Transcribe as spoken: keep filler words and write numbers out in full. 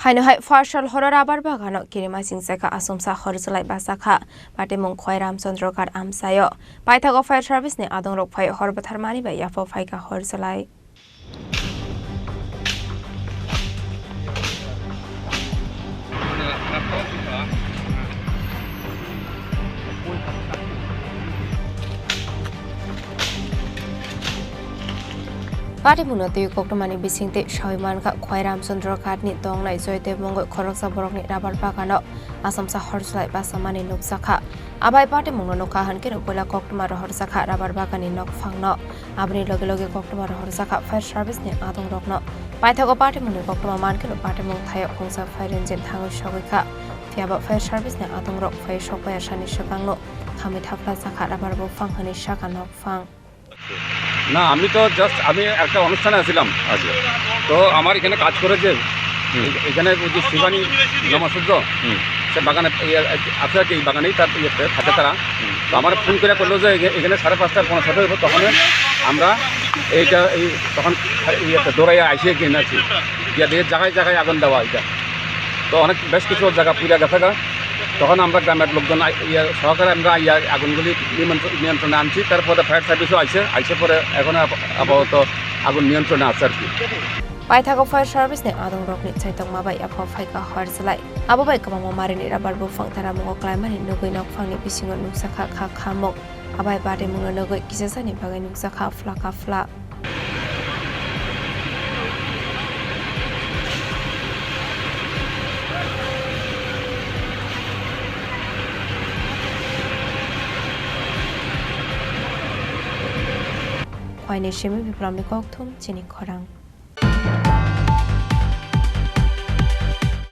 Haino hai pharsal horo rabar bagano kirima singsaikha asomsa hor chwlai bachakha patimung Khwai Ramchandra Ghat amchaio. Paithago fire service ni adongrok phai hor bwtharmani bai yaphao phaikha hor chwlai. Patimungno twi koktwmani bisingtwi sawi mankha Khwai Ramchandra Ghatni tongnai Joydev mungwi khoroksa borokni rabar bagano asomsa hor chwlai bachamani nukjakha. Abai patimungno nukha hwnkhe puila koktwma rohorjakha rabar baganni nokphangno. Aboni loge loge koktwma rohorjakha fire service ni adongrokno. Paithago patimungni koktwma mankhe patimung thayok khungsa fire engine thangwi sogwikha. Phiyaba fire service ni adongrok phai sokpaiya sani swkangno khamwi thapla jakha rabar buphang hwnwi saka nokphang. না, আমি তো জাস্ট, আমি একটা অনুষ্ঠানে আছিলাম। আচ্ছা। তো আমার এখানে কাজ করে যে, হুম। এ-, এখানে ওই যে শিবানী হুম। নমঃশূদ্র, হুম। সে বাগানে, ইয়ে, আছে আর কি, এই বাগানেই তার ইয়েতে থাকে তারা। হুম। তো আমার ফোন করে করলো যে এখে-, এখানে সাড়ে পাঁচটার পৌনে ছটা হইব, তখন আমরা এইটা, এই তখন ইয়েতে দৌড়াইয়া আইসি এখানে আছি। গিয়া দিয়ে জায়গায় জায়গায় আগুন দেওয়া এটা। তো অনেক, বেশ কিছু জায়গা পুড়ে গেছে গা। তখন আমরা গ্রামের লোকজন আই-, ইয়ে, সহকারে আমরা ইয়ে, আগুনগুলি নিমন্ত্রণ, নিয়ন্ত্রণে আনছি। তারপরে ফায়ার সার্ভিসও আইছে, আইসে পরে এখন আপ-, আপাতত আগুন নিয়ন্ত্রণে আছে আর কি। Paithago fire service ni adongrokni chaitokma bai yaphao phaikha hor chwlai. Abo bai kwbangma marini rabar buphang taramungo klaimani nugwi nokphangni bisingo nukjakha kha khamung. Abai patimungno nugwi kisasani bagwi nukjakha phlaka phla. Khwaini simi Biplamni kokthum chini khorang.